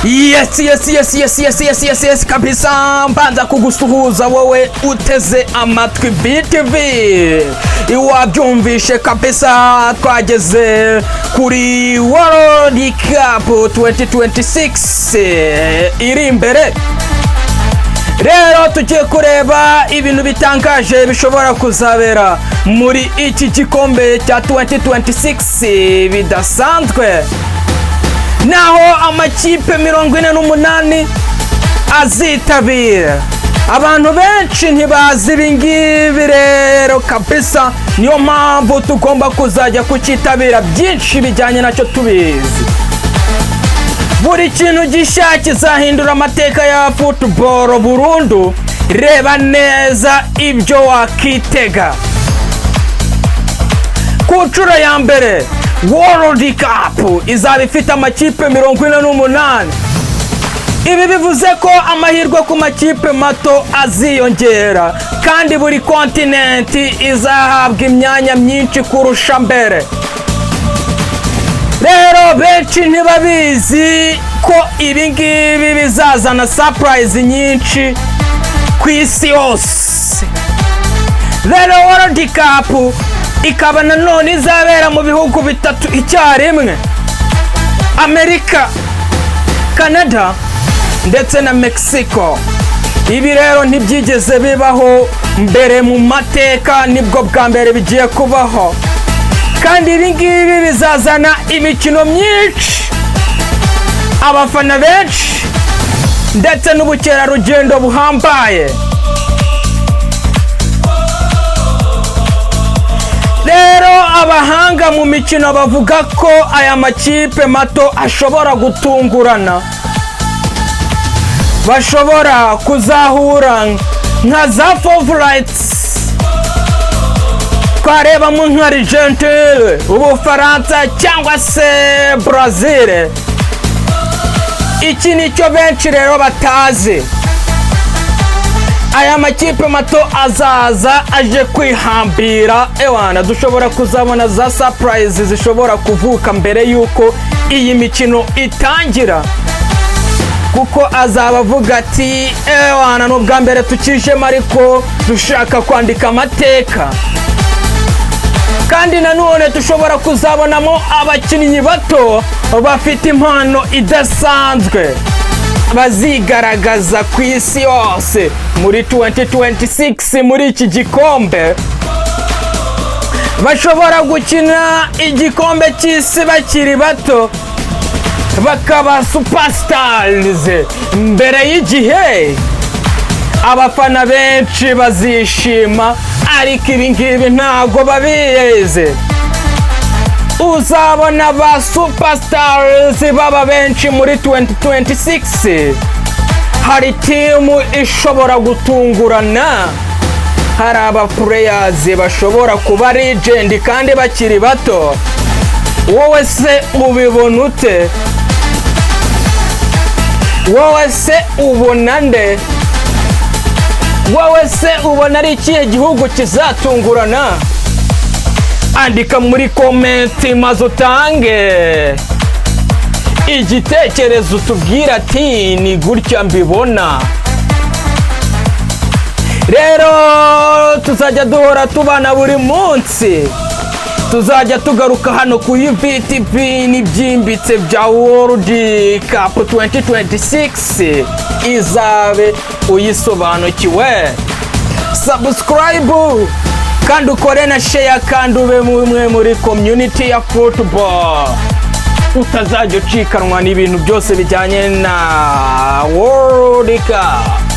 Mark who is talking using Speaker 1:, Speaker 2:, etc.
Speaker 1: Yes, kabisa. Mbanza kugusuhuza wowe uteze amatwi BTV. Wabyumvishe kabisa, twageze kuri World Cup 2026 iri imbere. Rero tugiye kureba ibintu bitangaje bishobora kuzabera muri iki gikombe cya 2026 bidasanzwe, naho amakipe 48 azitabira. Abantu benshi ntibazi ibi ngibi rero kabisa, niyo mpamvu tugomba kuzajya kucyitabira, byinshi bijyanye nacyo tubizi. Buri kintu gishya kizahindura amateka ya football burundu. Reba neza ibyo wakitega. Ku nshuro ya mbere, World Cup izaba ifite amakipe 48. Ibi bivuze ko amahirwe ku makipe mato aziyongera, kandi buri kontinenti izahabwa imyanya myinshi kurusha mbere. Rero benshi ntibabizi ko ibi ngibi bizazana surprise nyinshi ku isi yose. Rero World Cup ikaba nanone izabera mu bihugu bitatu icyarimwe: Amerika, Canada ndetse na Mexico. Ibi rero ntibyigeze bibaho mbere mu mateka, nibwo bwa mbere bigiye kubaho. Kandi ibi ngibi bizazana imikino myinshi, abafana benshi ndetse n'ubukerarugendo buhambaye. Rero abahanga mu mikino bavuga ko aya makipe mato ashobora gutungurana, bashobora kuzahura nka za favorites, twarebamo nka Argentine, Ubufaransa cyangwa se Brazil. Iki ni cyo benshi rero batazi: aya makipe mato azaza aje kwihambira. Ewana, dushobora kuzabona za surprise zishobora kuvuka mbere y'uko iyi mikino itangira, kuko azaba avuga ati: "Ewana, ni ubwa mbere tukijemo, ariko dushaka kwandika amateka." Kandi nanone dushobora kuzabonamo abakinnyi bato bafite impano idasanzwe bazigaragaza ku isi yose muri 2026. Muri iki gikombe bashobora gukina igikombe cy'isi bakiri bato, bakaba superstars mbere y'igihe. Abafana benshi bazishima, ariko ibi ngibi ntabwo babizi. Uzabona ba superstars baba benshi muri 2026. Hari team ishobora gutungurana, hari aba players bashobora kuba legend kandi bakiri bato. Wowe se ubibona ute? Wowe se ubona nde? Wowe se ubona ari ikihe gihugu kizatungurana? Andika muri comment maze utange igitekerezo, utubwira ati: "Ni gutya mbibona." Rero tuzajya duhora tubana buri munsi, tuzajya tugaruka hano ku UVTV n'ibyimbitse bya World Cup 2026, izabe uyisobanukiwe. Subscribe kandi ukore na share, kandi ube mumwe muri community ya football, utazajya ucikanwa n'ibintu byose bijyanye na World Cup.